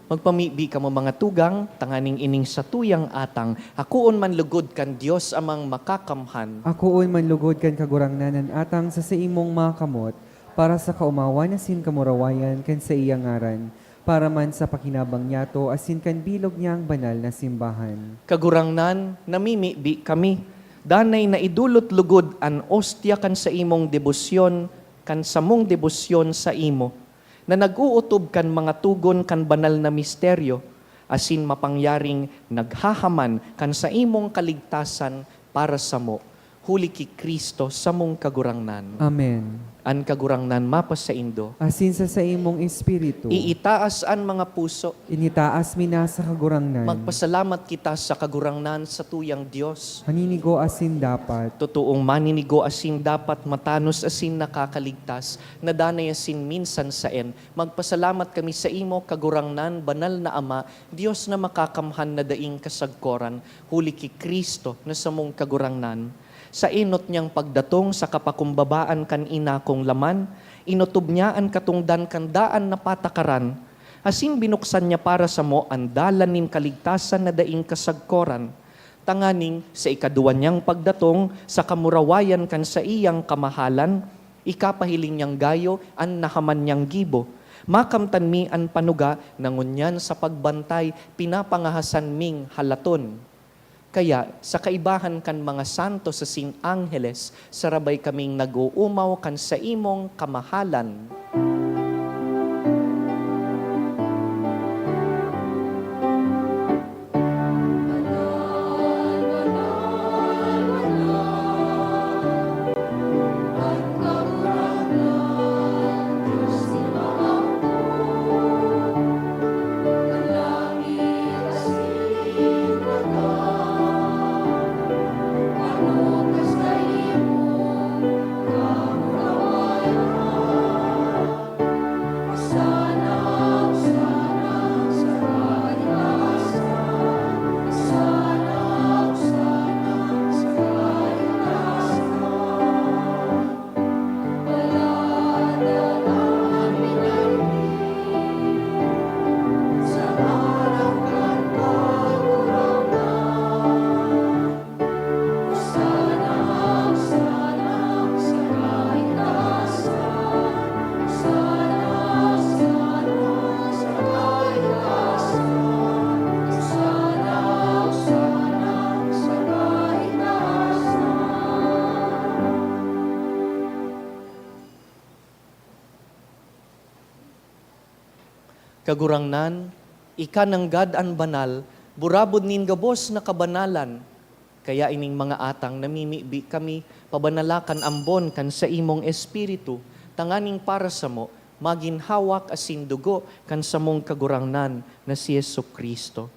Magpamibi kamo, mga tugang, tanganing ining satuyang atang akoon man lugod kan Dios Amang Makakamhan. Akoon man lugod kan Kagurangnan an atang sa saimong mga kamot, para sa kaomawan asin kamurawayan kan saiyang ngaran, para man sa pakinabang niyato asin kan bilog niyang banal na simbahan. Kagurangnan, namimibi kami, danay na idolot lugod an ostya kan saimong debosyon, kan samong debosyon saimo, na nag-ootob kan mga togon kan banal na misteryo, asin mapangyaring naghahaman kan saimong kaligtasan para samo. Huli ki Cristo, samong Kagurangnan. Amen. An Kagurangnan mapasaindo. Asin sa saimong espiritu. Iitaas an mga puso. Initaas mi na sa Kagurangnan. Magpasalamat kita sa Kagurangnan, satuyang Dios. Maninigo asin dapat. Totoong maninigo asin dapat, matanos asin nakakaligtas, na danay asin minsan saen. Magpasalamat kami saimo, Kagurangnan, banal na Ama, Dios na makakamhan na daing kasagkoran, huli ki Cristo na samong Kagurangnan. Sa enot niyang pagdatong sa kapakumbabaan kan inakong laman, inotob niya an katongdan kan daan na patakaran, asin binuksan niya para samo an dalan nin kaligtasan na daing kasagkoran, tanganing sa ikaduwa niyang pagdatong, sa kamurawayan kan saiyang kamahalan, ikapahiling niyang gayo an nahaman niyang gibo. Makamtan mi an panuga na ngunyan sa pagbantay pinapangahasan ming halaton. Kaya, sa kaibahan kan mga santos asin angheles, sarabay kaming nag-oomaw kan saimong kamahalan. Kagurangnan, ika nanggad an banal, burabod nin gabos na kabanalan. Kaya ining mga atang namimibi kami, pabanala kan ambon kan saimong Espiritu, tanganing para samo, magin hawak asin dugo kan samong Kagurangnan na si Jesu-Cristo.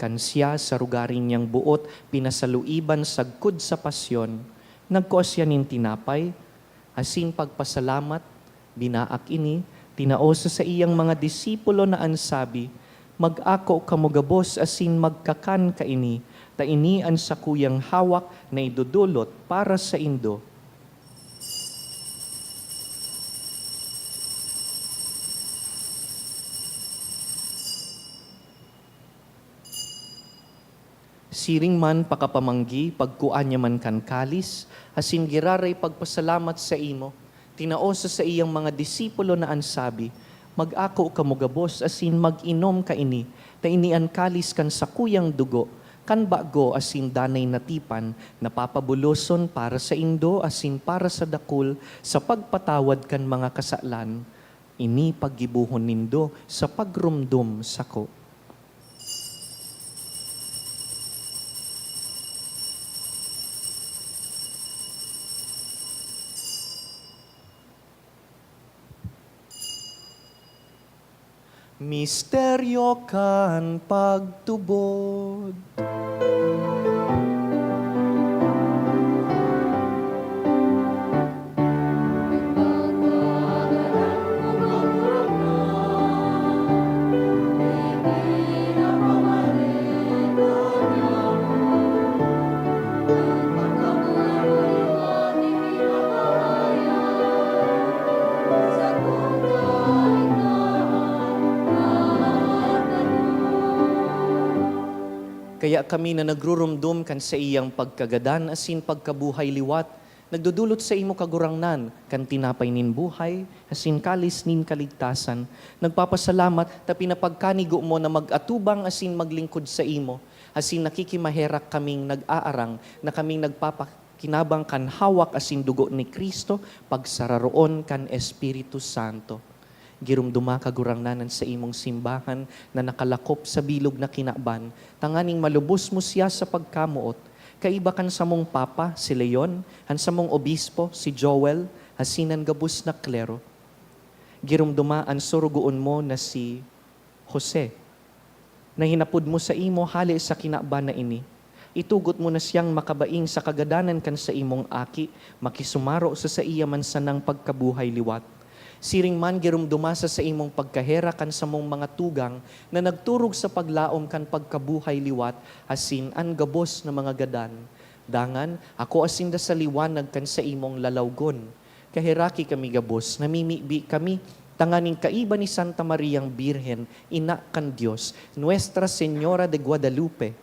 Kan siya sa rogaring niyang boot pinasaluiban sagkod sa pasyon, nagkua siya nin tinapay, asin pagpasalamat, binaak ini, tinao sa saiyang mga disipulo na an sabi, "Mag-ako kamo gabos asin magkakan kaini, ta ini an sakuyang hawak na idodolot para saindo." Siring man pakapamanggi, pagkua niya man kan kalis, asin giraray pagpasalamat saimo, tinao sa saiyang mga disipulo na an sabi, "Mag-ako kamo gabos asin mag-inom kaini, ta ini an kalis kan sakuyang dugo, kan bago asin danay na tipan, na papabuloson para saindo asin para sa dakul sa pagpatawad kan mga kasalan. Ini paggibohon nindo sa pagromdom sako." Misteryo kan pagtubod. Kaya kami na nagruromdom kan saiyang pagkagadan asin pagkabuhay liwat, nagdodolot saimo, Kagurangnan, kan tinapay nin buhay asin kalis nin kaligtasan. Nagpapasalamat ta pinapagkanigo mo na mag-atubang asin maglingkod saimo, asin nakikimaherak kaming nag-aarang na kaming nagpapakinabang kan hawak asin dugo ni Cristo, pagsararoon kan Espiritu Santo. Giromdoma, Kagurangnan, an saimong simbahan na nakalakop sa bilog na kinaban, tanganing malubos mo siya sa pagkamoot, Kaiba kan samong Papa, si Leon, an samong Obispo, si Joel, asin an gabos na klero. Giromdoma an sorogoon mo na si Jose, na hinapod mo saimo hale sa kinaban na ini. Itugot mo na siyang makabaing sa kagadanan kan saimong aki, makisumaro sa saiya man sanang pagkabuhay liwat. Siring man, giromdoma sa saimong pagkaherak kan samong mga tugang na nagturog sa paglaom kan pagkabuhay liwat asin an gabos na mga gadan. Dangan, akoa sinda sa liwanag kan saimong lalawgon. Kaheraki kami gabos, namimibi kami, tanganing kaiba ni Santa Mariang Birhen, ina kan Dios, Nuestra Señora de Guadalupe,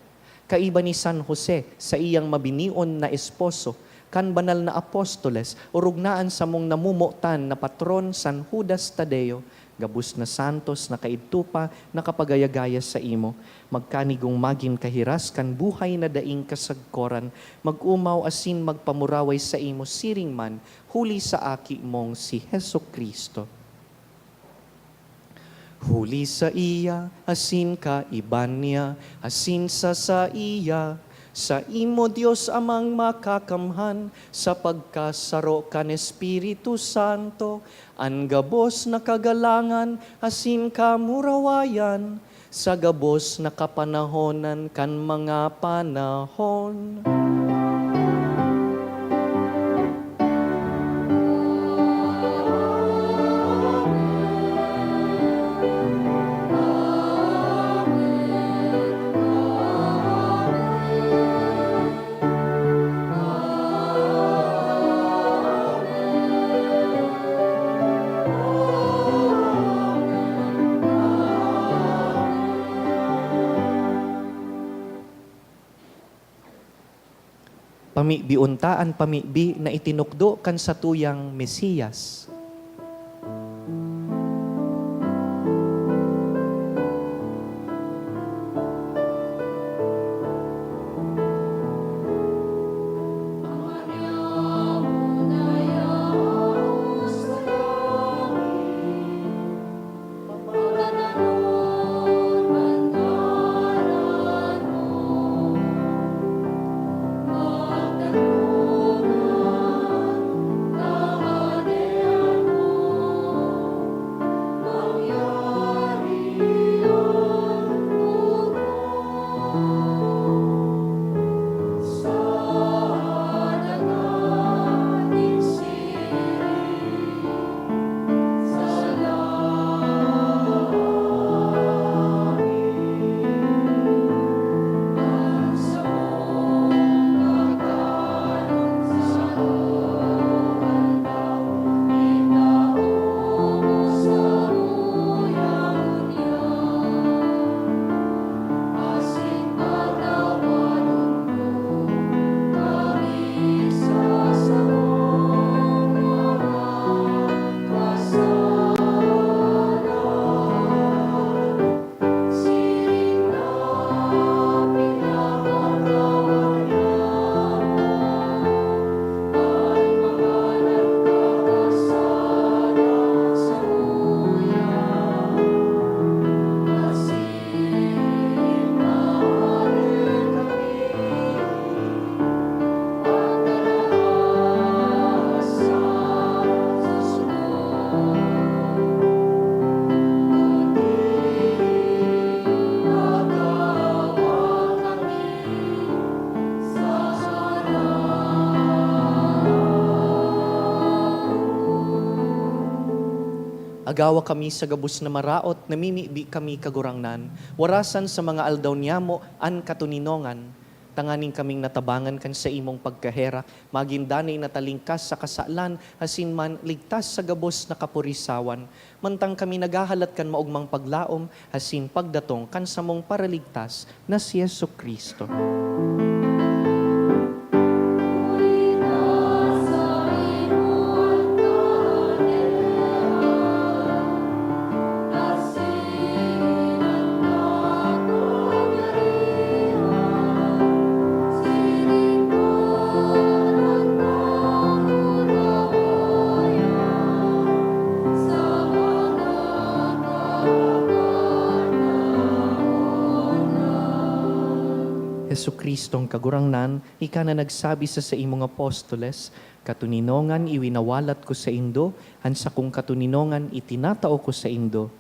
kaiba ni San Jose, saiyang mabinion na esposo, kan banal na apostoles, orog na an samong namomotan na patron, San Judas Tadeo, gabos na santos na kaidto pa nakapagaya-gaya saimo, magkanigong magin kahiras kan buhay na daing kasagkoran, mag-omaw asin magpamuraway saimo siring man huli sa Aki mong si Jesu-Cristo. Huli saiya, asin kaiba niya, asin sa saiya, saimo, Dios Amang Makakamhan, sa pagkasaro kan Espiritu Santo, an gabos na kagalangan asin kamurawayan, sa gabos na kapanahonan kan mga panahon. Pamibion ta an pamibi na itinukdo kan satuyang Mesiyas. Agawa kami sa gabos na maraot, namimibi kami, Kagurangnan, warasan sa mga aldaw niyamo an katoninongan, tanganing kaming natabangan kan saimong pagkaherak, magin danay na talingkas sa kasalan, asin man ligtas sa gabos na kapurisawan, mantang kami naghahalat kan maogmang paglaom asin pagdatong kan samong Paraligtas na si Jesu-Cristo. Jesu-Cristong Kagurangnan, ika na nagsabi sa saimong apostoles, "Katoninongan iwinawalat ko saindo, an sakong katoninongan itinatao ko saindo."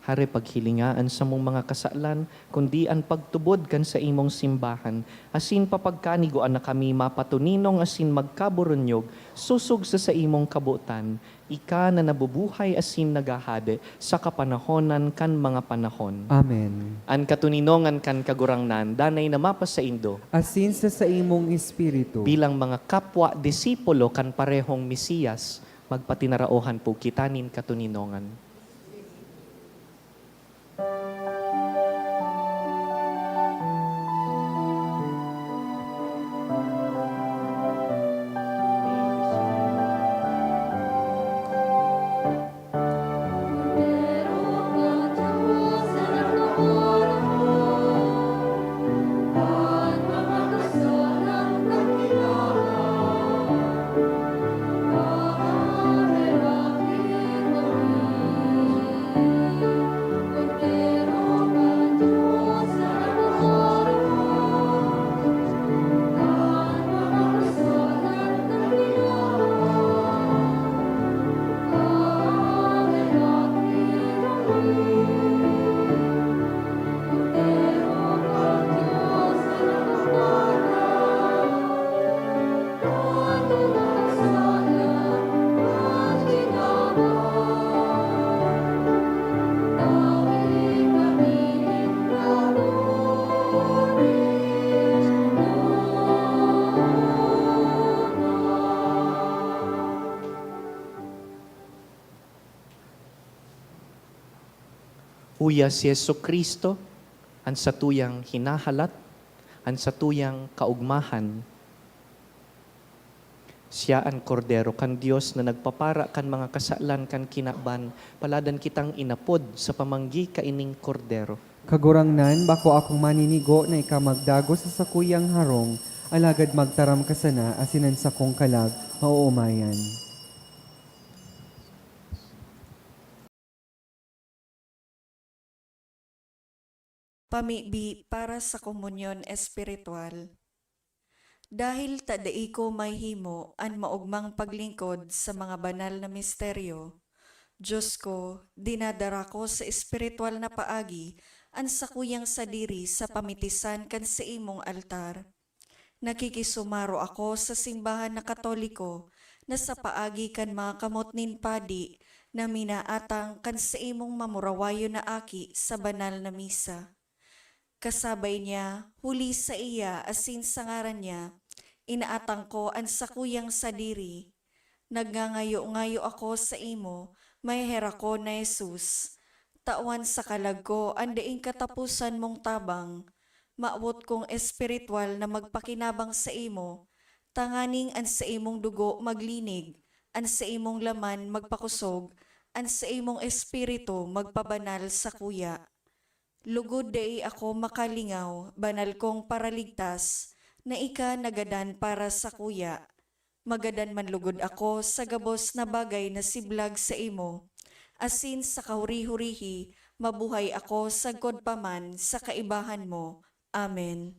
Hare paghilinga an samong mga kasalan, kundi an pagtubod kan saimong simbahan, asin papagkanigoan na kami mapatoninong asin magkaburunyog sosog sa saimong kabotan, ika na nabubuhay asin naghahade sa kapanahonan kan mga panahon. Amen. An katoninongan kan Kagurangnan danay na mapasaindo. Asin sa saimong espiritu. Bilang mga kapwa disipulo kan parehong Mesiyas, magpatinaraohan po kita nin katoninongan. Uya si Jesu-Cristo, an satuyang hinahalat, an satuyang kaogmahan. Siya an Kordero kan Dios na nagpapara kan mga kasalan kan kinaban. Paladan kitang inapod sa pamanggi kaining Kordero. Kagurangnan, bako akong maninigo na ika magdagos sa sakuyang harong, alagad magtaram ka sana asin an sakong kalag maoomayan. Pamibi para sa komunyon espiritual. Dahil ta dai ko mahimo an maogmang paglingkod sa mga banal na misteryo, Dios ko, dinadara ko sa espiritual na paagi an sakuyang sadiri sa pamitisan kan saimong altar. Nakikisumaro ako sa simbahan na Katoliko na sa paagi kan mga kamot nin padi na minaatang kan saimong mamurawayon na aki sa banal na misa. Kasabay niya, huli saiya asin sa ngaran niya, inaatang ko an sakuyang sadiri. Nagngangayo-ngayo ako saimo, maheherakon na Jesus, tawan sa kalag ko an daing kataposan mong tabang. Mawot kong espiritual na magpakinabang saimo, tanganing an saimong dugo maglinig, an saimong laman magpakosog, an saimong espiritu magpabanal sakuya. Lugod dai ako makalingaw, banal kong Paraligtas, na ika nagadan para sakuya. Magadan man lugod ako sa gabos na bagay na siblag saimo, asin sa kahuri-hurihi mabuhay ako sagkod pa man sa kaibahan mo. Amen.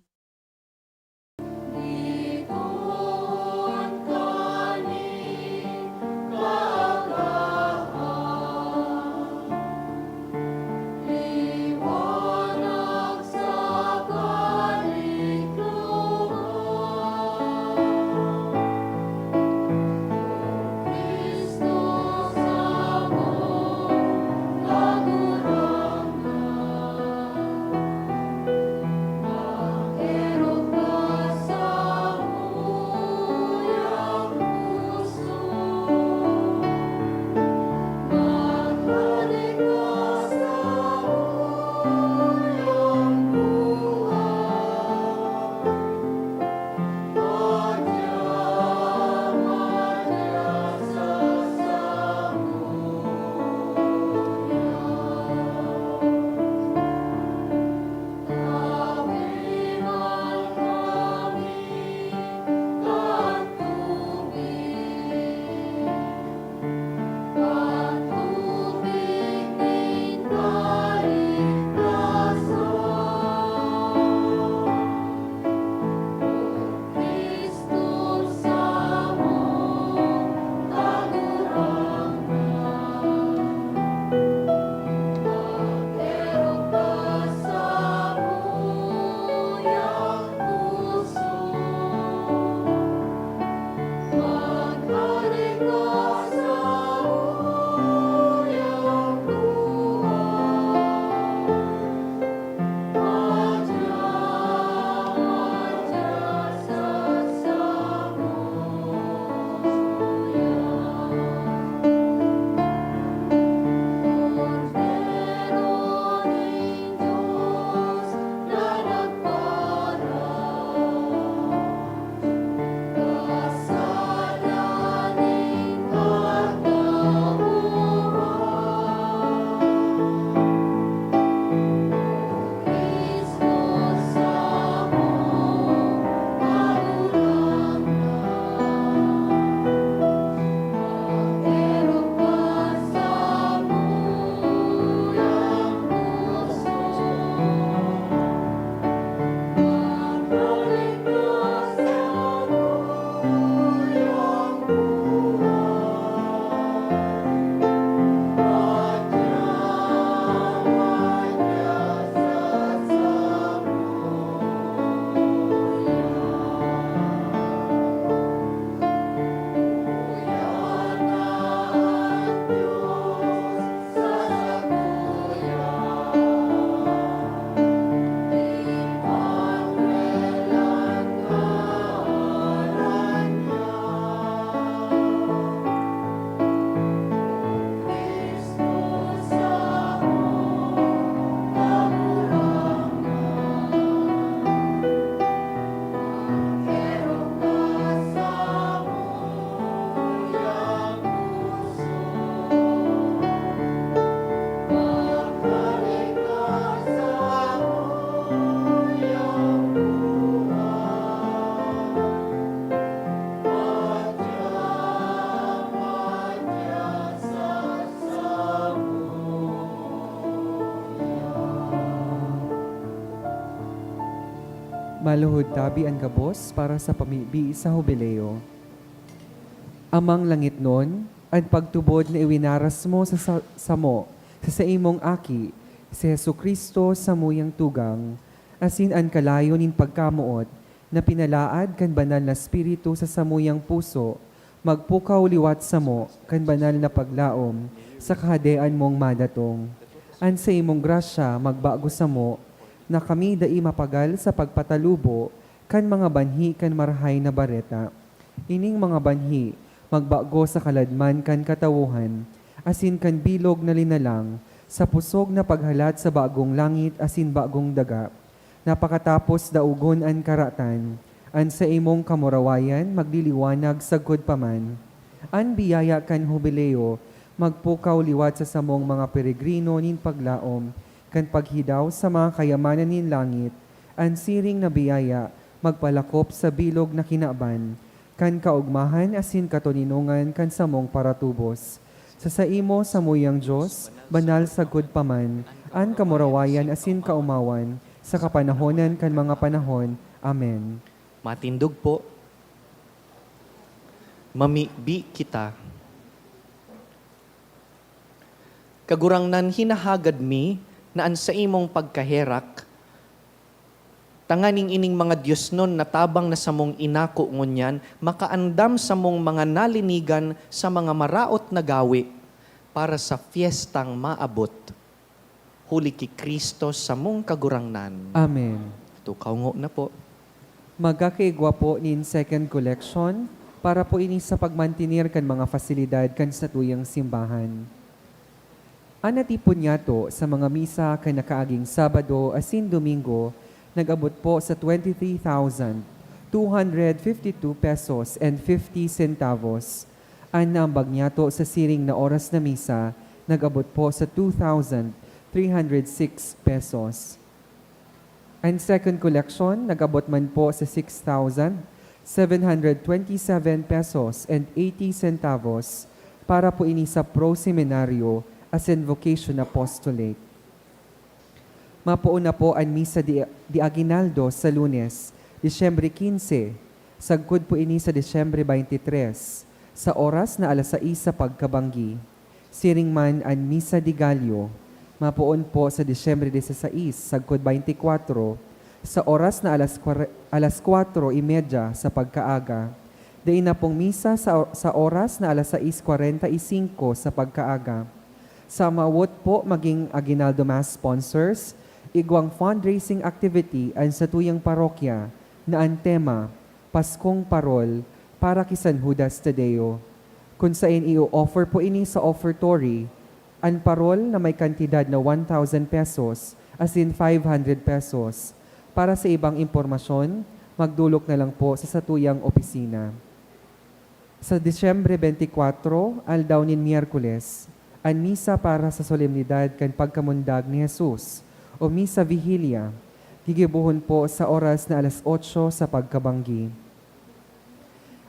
Maluhod tabi an gabos para sa pamibi sa Hubileo. Amang langitnon, an pagtubod na iwinaras mo sa, sa samo sa saimong Aki, si Jesu-Cristo, samuyang tugang, asin an kalayo nin pagkamoot na pinalaad kan Banal na Espiritu sa samuyang puso, magpukaw liwat samo kan banal na paglaom sa Kahadean mong madatong. An saimong grasya magbago samo na kami dai mapagal sa pagpatalubo kan mga banhi kan Marahay na Bareta. Ining mga banhi magbago sa kaladman kan katawohan, asin kan bilog na linalang sa pusog na paghalat sa bagong langit asin bagong daga, na pakatapos daogon an karatan, an saimong kamurawayan magliliwanag sagkod pa man. An biyaya kan Hubileo magpukaw liwat sa samong mga peregrino nin paglaom kan paghidaw sa mga kayamanan nin langit, an siring na biyaya magpalakop sa bilog na kinaban kan kaogmahan asin katoninongan kan samong paratubos. Sa saimo, samuyang Dios, banal sagkod pa man an kamurawayan asin kaomawan sa kapanahonan kan mga panahon. Amen. Matindog po. Mamibi kita. Kagurangnan, hinahagad mi na an saimong pagkaherak, tanganing ining mga diosnon na tabang na samong inako ngunyan makaandam samong mga nalinigan sa mga maraot na gawe para sa fiestang maabot. Huli ki Cristo samong Kagurangnan. Amen. Tukaw ngo na po. Magkakaigwa po nin second collection para po ini sa pagmantener kan mga fasilidad kan satuyang simbahan. An natipon niyato sa mga misa kan nakaaging Sabado asin Domingo nag-abot po sa twenty-three thousand two hundred fifty-two pesos and fifty centavos. An naambag niyato sa siring na oras na misa nag-abot po sa two thousand three hundred six pesos. An second collection nag-abot man po sa six thousand seven hundred twenty-seven pesos and eighty centavos para po ini sa Pro Seminario asin Vocation Apostolate. Mapoon na po an Misa de, de Aguinaldo sa Lunes, Disyembre quince, sagkod po ini sa Disyembre twenty-three, sa oras na alas sais sa pagkabanggi. Siring man an Misa de Gallo, mapoon po sa Disyembre dieciséis, sagkod twenty-four, sa oras na alas kwar-, alas kwatro y media sa pagkaaga. Dai na pong misa sa, sa oras na alas sais kwarenta y singko sa pagkaaga. Sa maawot po maging Aguinaldo Mass sponsors, igwang fundraising activity an satuyang parokya na an tema, Paskong Parol para ki San Judas Tadeo. Kun saen i-o-offer po ini sa offertory, an parol na may kantidad na one thousand pesos asin five hundred pesos. Para sa ibang impormasyon, magdolok na lang po sa satuyang opisina. Sa Disyembre twenty-four, aldaw nin Miyerkules, an misa para sa solemnidad kan pagkamundag ni Jesus, o Misa Vigilia, gigibohon po sa oras na alas otso sa pagkabanggi.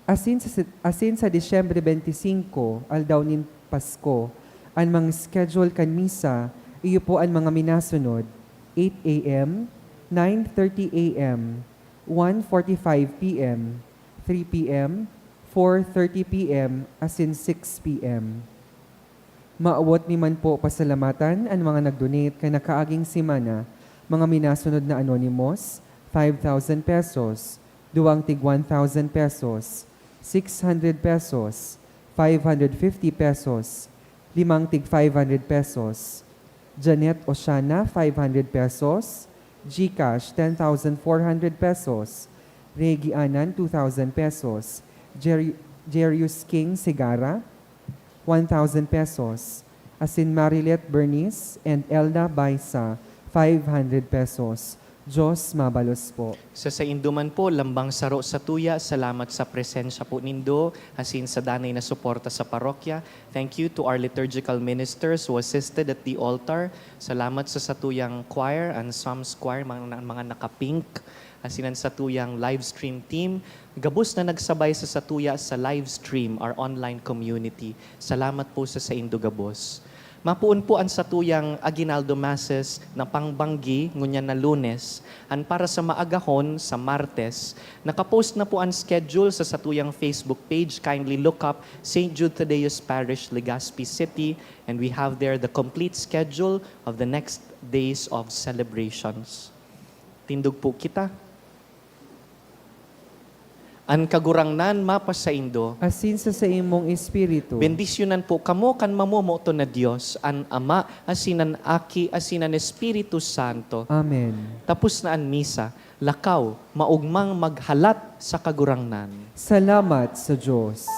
Asin sa, asin sa Disyembre twenty-five, aldaw nin Pasko, an mga schedule kan misa, iyo po an mga minasunod, eight A M, nine thirty A M, one forty-five P M, three P M, four thirty P M, asin six P M. Maawot mi man po pasalamatan an mga nag-donate kan nakaaging semana, mga minasunod na anonymous, five thousand pesos, duwang tig one thousand pesos, six hundred pesos, five hundred fifty pesos, limang tig five hundred pesos. Janet Oceana, five hundred pesos. GCash, ten thousand four hundred pesos. Reggie Anan, two thousand pesos. Jer-, Jerius King Segarra, one thousand pesos. Asin Marilet Bernice and Elda Baisa, five hundred pesos. Diyos mabalos po. Sa saindo man po, lambang saro sa tuya, salamat sa presensya po nindo, asin sa danay na suporta sa parokya. Thank you to our liturgical ministers who assisted at the altar. Salamat sa satuyang choir, an Psalms Choir, mga, mga naka-pink. Asin an satuyang live stream team, gabos na nagsabay sa satuya sa live stream, our online community. Salamat po sa saindo gabos. Mapoon po an satuyang Aguinaldo Masses na pangbanggi ngunyan na Lunes, an para sa maagahon sa Martes. Nakapost na po an schedule sa satuyang Facebook page. Kindly look up Saint Jude Thaddeus Parish, Legazpi City, and we have there the complete schedule of the next days of celebrations. Tindog po kita. An Kagurangnan mapasaindo. Asin sa saimong espiritu. Bendisyonan po kamo kan mamomoton na Dios, an Ama, asin an Aki, asin an Espiritu Santo. Amen. Tapos na an misa. Lakaw, maogmang maghalat sa Kagurangnan. Salamat sa Diyos.